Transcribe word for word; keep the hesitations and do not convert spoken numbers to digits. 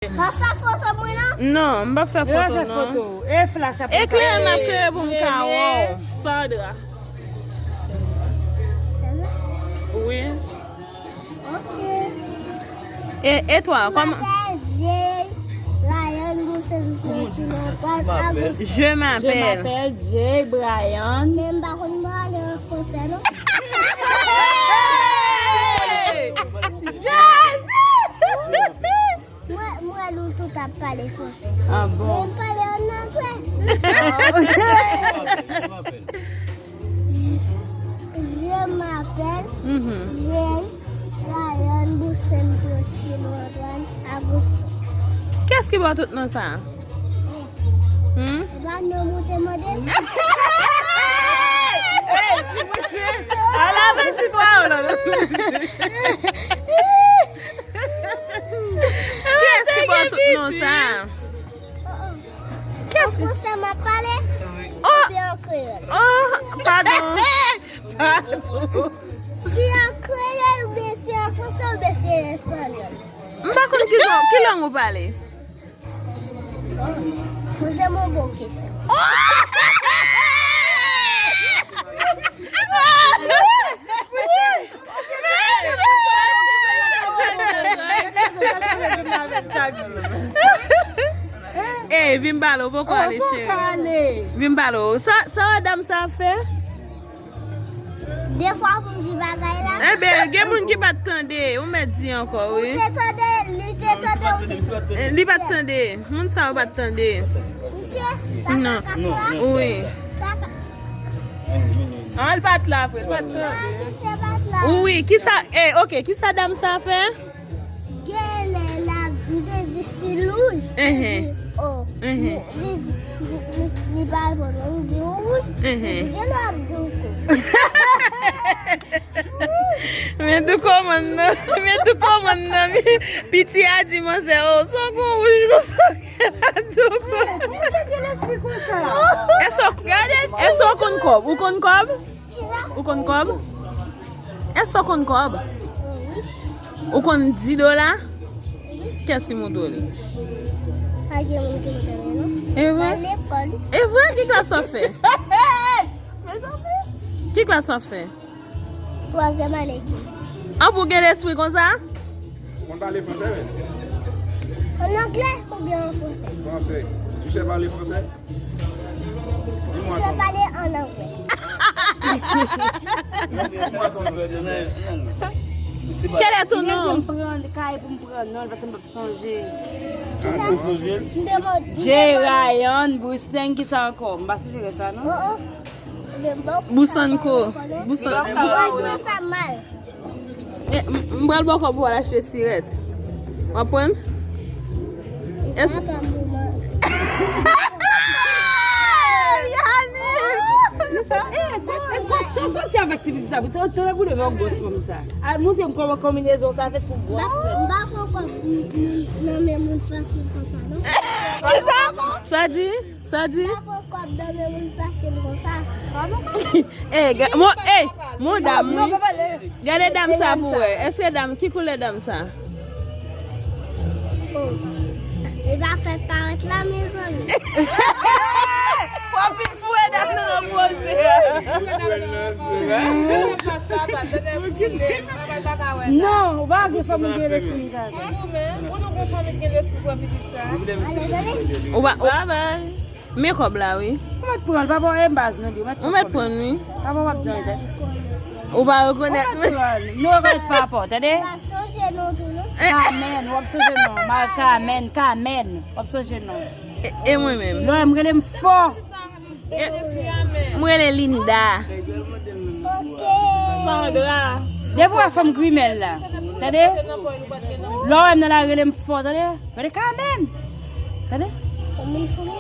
W ap fè foto mwen nan? Non, m p ap fè foto, non. E flash ap eklè m ap klere pou m ka wè w. Sandra. Wi. Ok. E, e twa, kòman? Je m'appelle Jay Ryan Boussen Clotilde Antoine Auguste. Je m'appelle Jay Brian. Men m pa konn pale an fransè, non. Jezi! Mwen, mwen, nou tout ap pale fransè. Ah bon? Men m pale an anglè. Je, je m'appelle Jay Ryan Boussen Clotilde Antoine Auguste. Kiyès ki ba w tout non sa a? Hmm? E pa non ou te mande m? Ala mwen si kwa w la. Kiyès ki ba w tout non sa a? Kiyès ki... An fransè m ap pale? Oh! Oubyen an kreyòl? Oh, padon. Padon. Si an kreyòl oubyen si an fransè oubyen si an espanyòl? M pa konn ki lang, ki lang ou pale. Poze m yon bon kesyon. Ey, vin m pale w, poko ale, cheri. Vin m pale w. Sa, sa dam sa ap fè? Defwa pou m di bagay la. Enben, gen moun ki pa t tande, ou mèt di ankò, wi. Ou te tande, li te tande, ou te... Eh, li pa t tande. Moun sa yo pa t tande. Misye, sa pa ka fè la? Wi. Sa ka... Ah, l pa t la vre, l pa t tande. Ah, misye pa t la. Wi, kisa, eh, ok, kisa dam sa fè? Genlè l ap, m te di si l wouj, li di, oh, li, li, li, li pa reponn mwen, m di ou wouj, li di genlè w ap douko. Men douko mann nan, men douko mann nan, piti a di manzè, oh, sa w gon wouj konsa, douko. Èske w, èske w konn kòb? Ou konn kòb? Ou konn kòb? Èske w konn kòb? Ou konn di dola? Kiyès ki montre w li? Pa gen moun ki montre m, non. E vre? Nan lekòl. E vre? Ki klas w ap fè? Mezanmi. Ki klas w ap fè? Twazyèm ane. An, pou gen lespri konsa? Ou konn pale fransè, wi? An anglè oubyen an fransè? Fransè. Tu sais parler français? Dis-moi ton nom. Je sais parler en anglais. Dis-moi ton nom. Quel est ton nom? Mwen pran kay pou m pran non l, paske m p ap sonje. Ou sonje? Jay Ryan, Boussen, kisa ankò? M pa sonje rès la, non. Oh, oh. Bousanko. Bousan... Mwen sa mal. Eh, m, m pral ba w kòb pou w al achte sirèt. W ap pran? Es... Yani! Sa, eh, gad, gad, gad, soti avèk ti pitit sa, pou te, te, pou te, yon gwòs fanm sa. Al montre m kòman konbinezon sa fèt pou gwòs fanm. M pa pran kòb nan men moun fasil konsa, non. Kisa? Sa di? Sa di? Pa pran kòb nan men moun fasil konsa. Eh, ga-, mon, eh, mon dam, wi. Gade dam sa pou wè. Èske dam, ki koulè dam sa? Oh. Li pa fèk parèt la, mezanmi. W ap vin foure dam nan nan poze. Non, ou pa gen fanm gen lespri sa. Ou pa, ou... Bye bye. Men kòb la, wi. Ou mèt pran l, papa, e baz nou di, ou mèt pran l. Ou mèt pran l, wi. Papa, w ap jan tèt. Ou pa rekonèt mwen. Ou mèt pran l. Nou rekonèt papa, tande? W ap sonje non tou, non? Kamèn, w ap sonje non. Mal Kamèn, Kamèn, w ap sonje non. E, e mwen menm? Lè w wè m, rele m fò. E, mwen rele Linda. Ok. Sandra. Depi w wè fanm grimèl la, tande? Lè w wè m nan la, rele m fò, tande? Rele Kamèn. Tande? Yon moun fou mwen.